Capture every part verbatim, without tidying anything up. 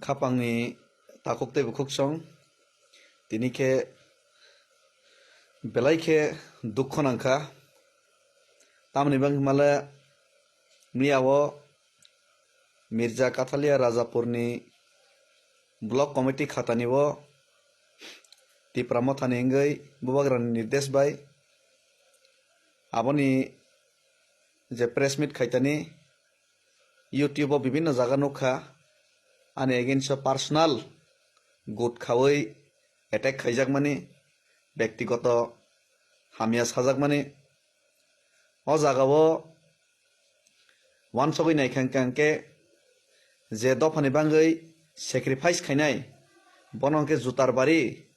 Khapangni takhuk tei bukhuk song, tini khe belai khe dukhu nangkha. Tamoni bangwi himale miyao Mirza Kathalia Rajapurni block committee khatani o Tipra Mothani wngwi Bubagrani nirdesh bai aboni je press meet khaitani YouTube o bibinno jaga nukha, ani against o personal gut khawi attack khaijakmani, bektigoto hamya sajakmani. O jagao wansogwi naikha hwnkhe je dophani bangwi sacrifice khainai, bono hwnkhe jutar bari,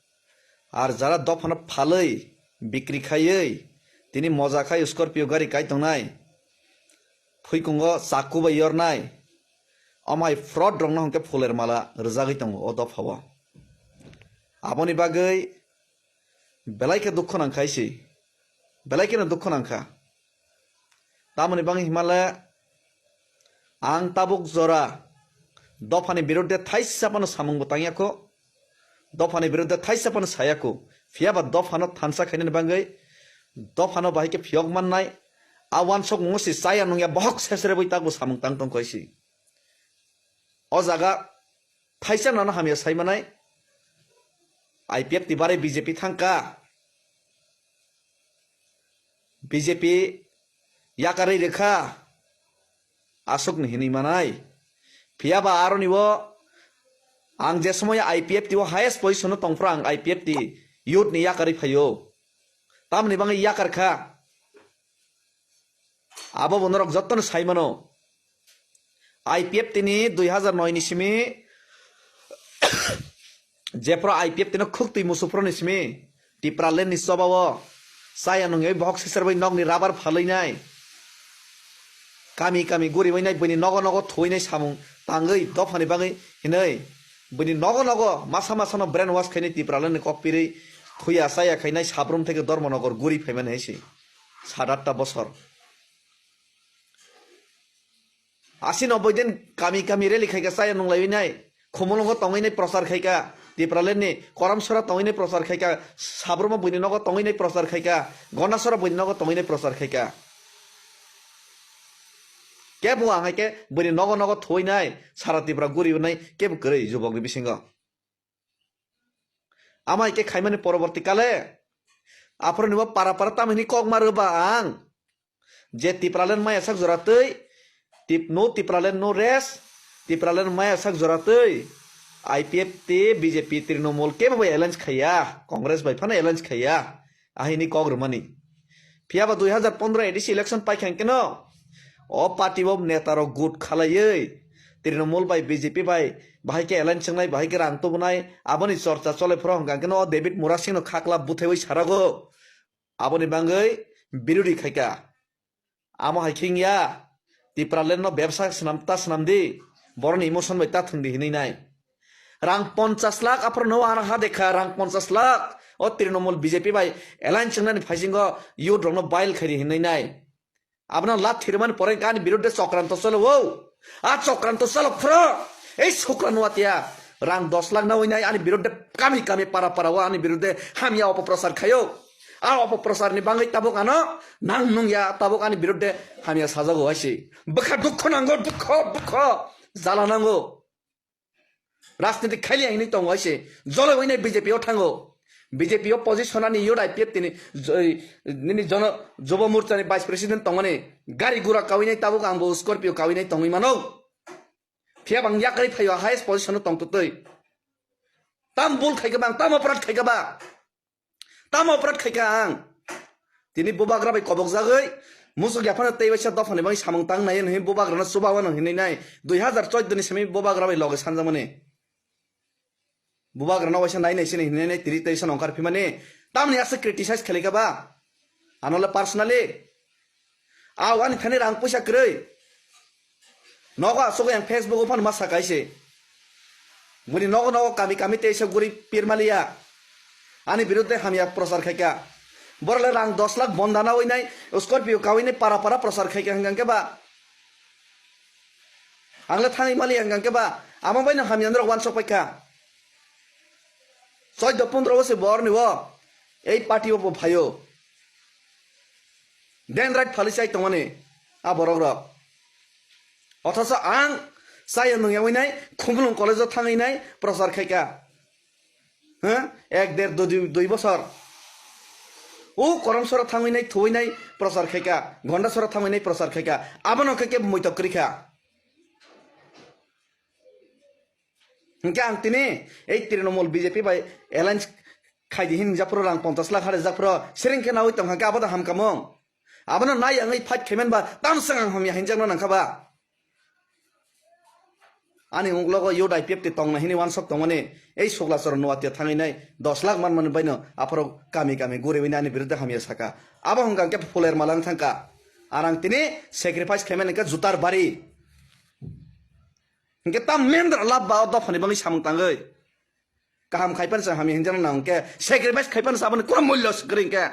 ar jara dophano phalwi bikri khaiwi tini moja khai Scorpio gari kai tongnai, phuikungo chaku bai yornai, omo hai fraud rokno hwnkhe phuler mala rwjagwi tongo o dophao. Aboni bagwi belai khe dukhu nangkha isi, belai kheno dukhu nangkha. Tamoni bangwi himale ang tabuk jora dophani biruddhe thaisa phano samung bo tangya kho, dophani biruddhe thaisa phano saya kho, phiyaba dophano thansa khainani bangwi dophano bahai khe phiyok mannai, a wansok mungo si chaya nungya bohok sesrebwi takbo samung tang tong kho isi. O jaga thaisa nano hamya sai manai, I P F T ni bare B J P thangkha, B J P yakarwi rwkha, aswkni hinwi manai. Phiyaba aroni o ang je somoy I P F T o highest position o tongphuru ang I P F T youth ni yakarwi phaio. Tamoni bangwi yakar kha. Abo bo norok jotono sai mano. I P F T ni dui hazar noi ni simi jephru I P F T no khuk twi musu phuru ni simi Tipraland ni choba o chaya nungwi bohok sesar bai nokni rubber phalwi nai. Kami kami guriwi nai, buini nogo nogo thuwi nai samung tangwi dophani bagwi hinwi buini nogo nogo masa masa no brain wash khainai Tipraland ni kok pirwi thuya chaya khainai Sabrum theke Dharmanagar guri phaimani hai se. Sat atta bosor. Asi nobboi din kami kami rally khaika chaya nunglaiwi nai. Khumulwngo tongwi nai prochar khaika. Tipraland ni Koramsora tongwi nai prochar khaika. Sabruma buini nogo tongwi nai prochar khaika. Gondasora buini nogo tongwi nai prochar khaika. Kebo ang hai khe buini nogo nogo thuwi nai. Sara Tripura guri nai kebo kwrwi jubokni bisingo. Ama hai khe khaimani poroborti kale. Aphuru ni bo para para tamhini kok ma rwba ang. Je Tipraland maya sak jora twi, tip-, no Tipraland no rest, Tipraland maya sak jora twi, I P F T, B J P, Trinamool kebo bai alliance khaiya, Congress bai phano alliance khaiya, ahini kok rwmani. Phiyaba dui hazar pondro A D C election paikha hwnkeno, o party bo neta rok gut khalaiwi, Trinamool bai B J P bai bahai khe alliance wngnai, bahai khe rang tubunai, aboni chorcha chole phuru hwnkha hwnkeno o David Murasing no khakla buthaiwi sarago. Aboni bangwi birodi khaika. Amo hai khe wngya, Tipraland no bebsa swnam ta swnam di, boroni emotion bai ta thwng di hinwi nai. Rang ponchas lakh aphuru no ano ha dekha, rang ponchas lakh o Trinamool B J P bai alliance wngnani phaisingo youth rokno bail khaidi hinwi nai. Abono lat thirmani pore ani biruddhe chokranto cholo o. A chokranto cholo phro. Ei sukra nuatia. Rang dos lakh nawi nai ani biruddhe kami kami para para o ani biruddhe hamya opoprosar khayo. A opoprosar ni bangwi tabuk ano nang nungya tabuk ani biruddhe hamya sajago hai se. Bwkha dukho nango, dukho, dukho. Jala nango. Rajniti khailiya hinwi tongo hai se. Joloi wai nai B J P o thango. B J P o position ani youth I P F T ni jo-, nini jono, Jobo Morcha ni vice president tongmani. Gari gura kawi nai tabuk ang bo Scorpio kawi nai tongwi mano. Phiya bang yakarwi phaio highest position o tongtwtwi. Tam bul khaikha bang, tam operate khaikha ba. Tamo operate khaikha ang. Tini bubagra bai kobok jagwi musuk yaphano tei waisa dophani bagwi samung tang nai hinwi bubagrano chubawa nang hinwi nai. Dui hazar chauddoni simi bubagra bai loge sanjakmani. Bubagrano waisa nai nai sini hinwi nai tini teisa nongkhar phimani. Tamni aswk criticize khlaikha ba? Anole personally. Aw ani thani rang puisa kwrwi. Nogo asugwi ang Facebook o phano ma sakaise. Buni nogo nogo kami kami teisa guri pirmaliya. Ani biruddhe hamya prochar khaika. Borole rang dos lakh bonda nawi nai, Scorpio kawi nai para para prochar khaika hwnkha hwnkhe ba. Angle thangwi maliya hwnkha hwnkhe ba. Amo baino hamya norok wansok paikha. Chaudo pondro bosor borni o ei party o bo phaio. Dendrite phalwi chai tongmani a borok rok. Othoso ang chaya nungya winai Khumulwng college o thangwi nai prochar khaika. Huh? Ek der dui, dui bosor. O Koromsora thangwi nai thuwi nai prochar khaika. Gondasora thangwi nai prochar khaika. Abono khe kebo muitok kwrwi kha. Hingke ang tini ei Trinamool B J P bai alliance khaidi hin japhuru rang ponchas lakh hari japhuru siring khe nawi tongkha khe abo da hamkamung. Abono nai wngwi fight khaiman ba tamswng ang hamya hinjakno nangkha ba. Ani unglogo youth I P F T tongna hini wansok tongmani ei Suklachor Noatia thangwi nai dos lakh manmani baino aphuru kami kami guriwi nai ani biruddhe hamya saka. Abo hwnkha khe phuler malang thangkha. Arang tini sacrifice khaimani khe jutar bari. Hingke tam mendra lab ba o dophani bangwi samung tangwi. Kaham khaipan sa hamya hinjana nang hingke sacrifice khaipan sa aboni kono mulya se kwrwi hingke.